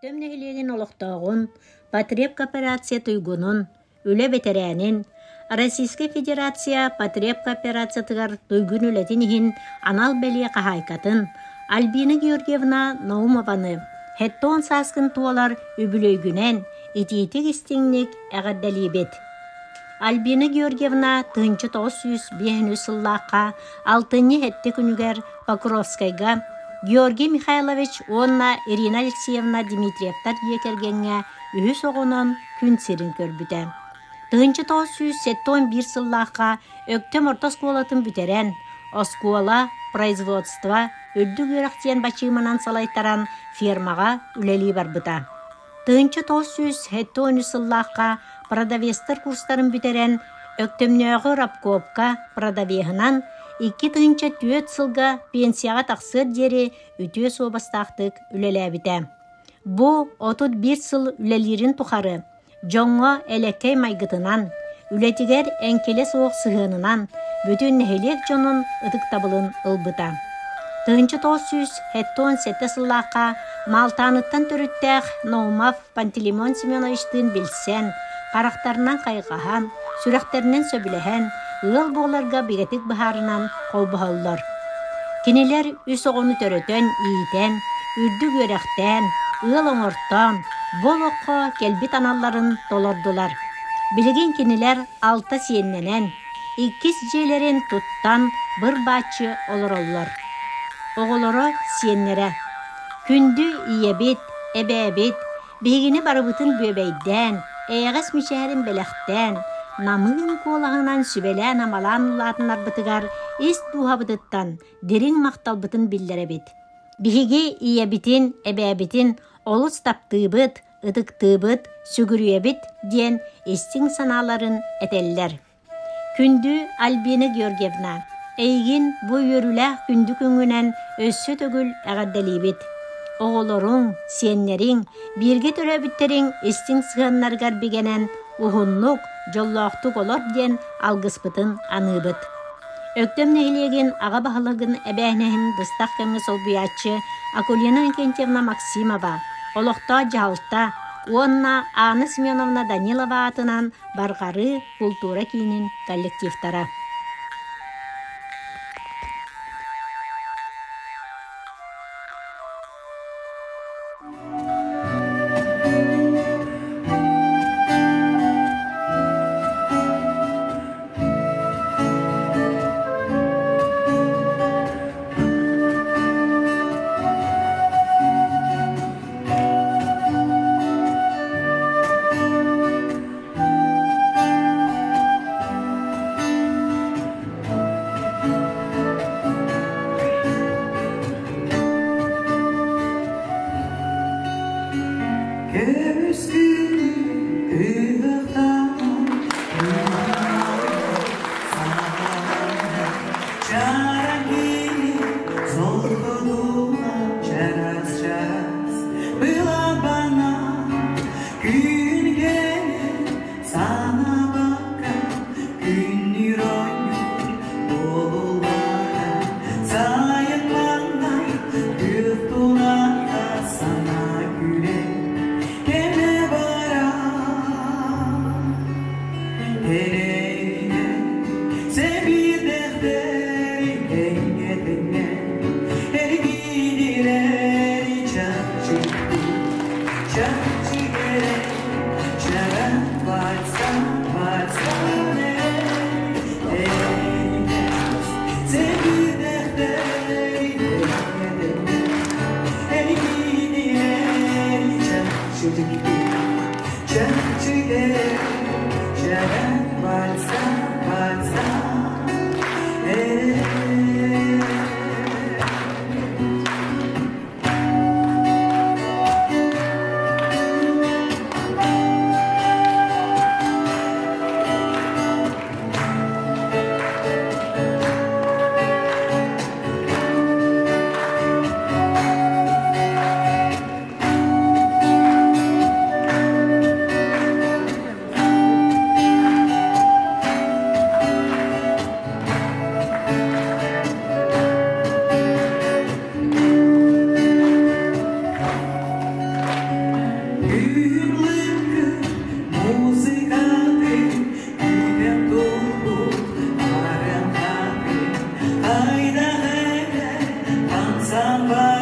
Өктөм нэһилиэгин олохтооҕун, потребкооперация туйгунун, үлэ бэтэрээнин, Российскай Федерация потребкооперациятыгар туйгун үлэтин иһин анал бэлиэ хаһаайкатын Альбина Георгиевна Наумованы 70 сааскын туолар үбүлүөйгүнэн итиитик-истиҥник эҕэрдэлиибит! Альбина Георгиевна 1953 сыллаахха алтынньы сэттэ күнүгэр Покровскайга Георгий Михайлович уонна Ирина Алексеевна Дмитриевтар дьиэ кэргэҥҥэ үһүс оҕонон күн сирин көрбүтэ. 1971 сыллаахха Өктөм орто оскуолатын бүтэрэн, оскуола, производство, үрдүк үөрэх диэн бачыымынан салайтаран фермаҕа үлэлии барбыта. 1973 сыллаахха продавецтар курстарын бүтэрэн, Өктөмнөөҕү рабкоопка продавеһынан 2004 сылга пенсияҕа тахсыар диэри үтүө суобастаахтык үлэлээбитэ. Бу 31 сыл үлэлиирин тухары дьоҥҥо элэккэй майгытынан, үлэтигэр эҥкилэ суох сыһыанынан бүтүн нэһилиэк дьонун ытыктабылын ылбыта. 1977 сыллаахха Маалтааныттан төрүттээх Наумов Пантелеймон Семеновичтыын билсэн, харахтарынан хайҕаһан, сүрэхтэринэн сөбүлэһэн, ыал буоларга бигэтик быһаарынан холбоһоллор. Кинилэр үс оҕону төрөтөн, иитэн, үрдүк үөрэхтээн, ыал оҥортоон, бу олоххо кэлбит аналларын толордулар. Билигин кинилэр алта сиэннэнэн, иккис дьиэлэрин туттан быр-бааччы олороллор. Оҕолоро, сиэннэрэ. Күндү ийэбит, эбээбит, биһигини барыбытын бүөбэйдээн, эйэҕэс мичээрин бэлэхтээн, намыын куолаһынан сүбэлээн-амалаан улаатынарбытыгар ис дууһабытыттан дириҥ махталбытын биллэрэбит. Биһиги ийэбитин, эбээбитин олус таптыыбыт, ытыктыыбыт, сүгүрүйэбит диэн истиҥ санааларын этэллэр. Күндү Альбина Георгиевна, эйигин бу үөрүүлээх күндү күҥҥүнэн өссө төгүл эҕэрдэлиибит! Оҕолоруҥ, сиэннэриҥ, бииргэ төрөөбүттэриҥ истиҥ сыһыаннарыгар бигэнэн уһуннук, дьоллоохтук олор диэн алгыспытын аныыбыт. Өктөм нэһилиэгин аҕа баһылыгын эбээһинэһин быстах кэмҥэ солбуйааччы Акулина Иннокентьевна Максимова, олохтоох дьаһалта уонна Анна Семеновна Данилова аатынан Барҕарыы култуура киинин коллективтара. Самбай.